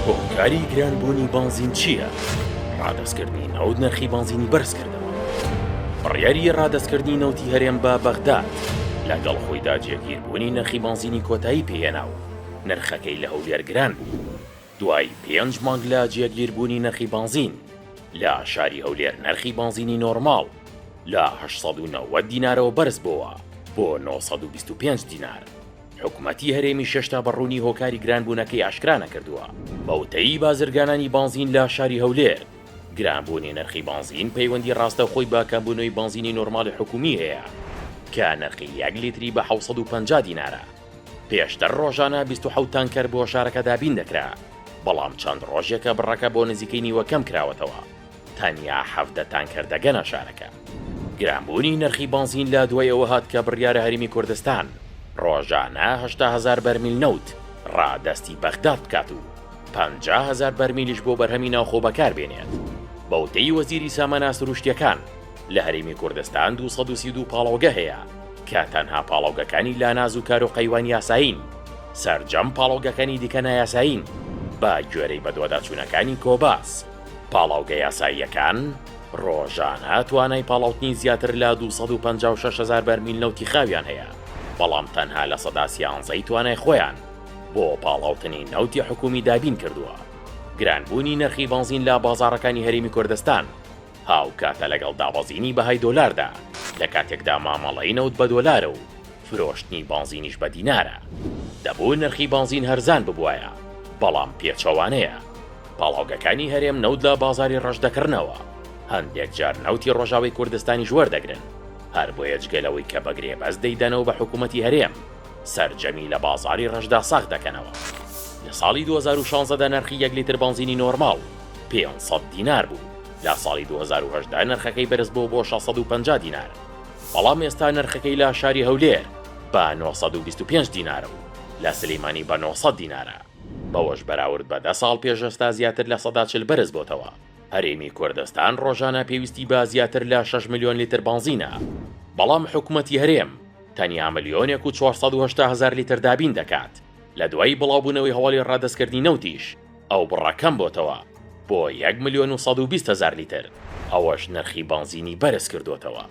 هۆکاری گرانبوونی بەنزین چییە؟ ڕادەستکردنی نەوت نرخی بەنزینی بەرزکردەوە. بڕیاری ڕادەستکردنی نەوتی هەرێم بە بەغداد لەگەڵ خۆیدا جێگیربوونی نرخی بەنزینی کۆتایی پێهێنا و نرخەکەی لە هەولێر گران بوو. دوای پێنج مانگ لە جێگیربوونی نرخی بەنزین لە شاری هەولێر نرخی بەنزینی نۆرماڵ لە 890 دینارەوە بەرزبۆوە بۆ 925 دینار. حکومەتی هەرێمیش هێشتا بە ڕوونی هۆکاری گرانبوونەکەی ئاشکرا نەکردووە. بە وتەی بازرگانانی بانزین لە شاری هەولێر، گرانبوونی نرخی بانزین پەیوەندی ڕاستەوخۆی بە کەمبوونەوەی بانزینی نۆرماڵی حکومی هەیە کە نرخی یەک لیتری بە 750 دینارە. پێشتر ڕۆژانە 27 تانکەر بۆ شارەکە دابین دەکرا، بەڵام چەند ڕۆژێکە بڕەکە بۆ نزیکەی نیوە کەم کراوەتەوە. تەنیا 17 تانکەر دەگەنە شارەکە. گرانبوونی نرخی بەنزین لە دوای ئەوە هات کە بڕیارە هەرێمی کوردستان ڕۆژانە 80 هەزار بەرمیل نەوت ڕادەستی بەغداد بکات و 50 هەزار بەرمیلیش بۆ بەرهەمی ناوخۆ بەکاربێنێت. بە وتەی وەزیری سامانە سروشتییەکان، لە هەرێمی کوردستان 232 پاڵاوگە هەیە کە تەنها پاڵاوگەکانی لاناز و کارۆ قەیوان یاسایین، سەرجەم پاڵاوگەکانی دیکە نایاسایین، بە گوێرەی بەدواداچوونەکانی کۆباس. پاڵاوگە یاساییەکان ڕۆژانە توانای پاڵاوتنی زیاتر لە 256 هەزار بەرمیل نەوتی خاویان هەیە، بەڵام تەنها 13% ی توانای خۆیان بۆ پاڵاوتنی نەوتی حکومی دابین کردووە. گرانبوونی نرخی بەنزین لە بازاڕەکانی هەرێمی کوردستان هاوکاتە لەگەڵ دابەزینی بەهای دۆلاردا، لە کاتێکدا مامەڵەی نەوت بە دۆلارە و فرۆشتنی بەنزینیش بە دینارە. دەبوو نرخی بەنزین هەرزان ببوایە، بەڵام پێچەوانەیە. پاڵاوگەکانی هەرێم نەوت لە بازاری ڕەش دەکڕنەوە، هەندێک جار نەوتی ڕۆژاوای کوردستانیش وەردەگرن، هەر بۆیە جگە لەوەی کە بە گرێبەست دەیدەنەوە بە حکوومەتی هەرێم، سەرجەمی لە بازاری ڕەشدا ساغ دەکەنەوە. لە ساڵی 2016 دا نرخی یەک لیتر بەنزینی نۆرماڵ 500 دینار بوو، لە ساڵی 2018 نرخەکەی بەرزبووە بۆ 650 دینار، بەڵام ئێستا نرخەکەی لە شاری هەولێر بە 925 دینارە و لە سلێمانی بە 900 دینارە. بەوەش بەراورد بە دە ساڵ پێش ئێستا زیاتر 40% بەرز بۆتەوە. هەرێمی کوردستان ڕۆژانە پێویستی بە زیاتر لە 6 ملیۆن لیتر بەنزینە، بەڵام حکومەتی هەرێم تەنیا ملیۆنێک و 480 هەزار لیتر دابین دەکات، لە دوای بڵاوبوونەوەی هەواڵی ڕادەستکردنی نەوتیش ئەو بڕە کەم بۆتەوە بۆ 1 ملیۆن و 120 هەزار لیتر، ئەوەش نرخی بەنزینی بەرز کردۆتەوە.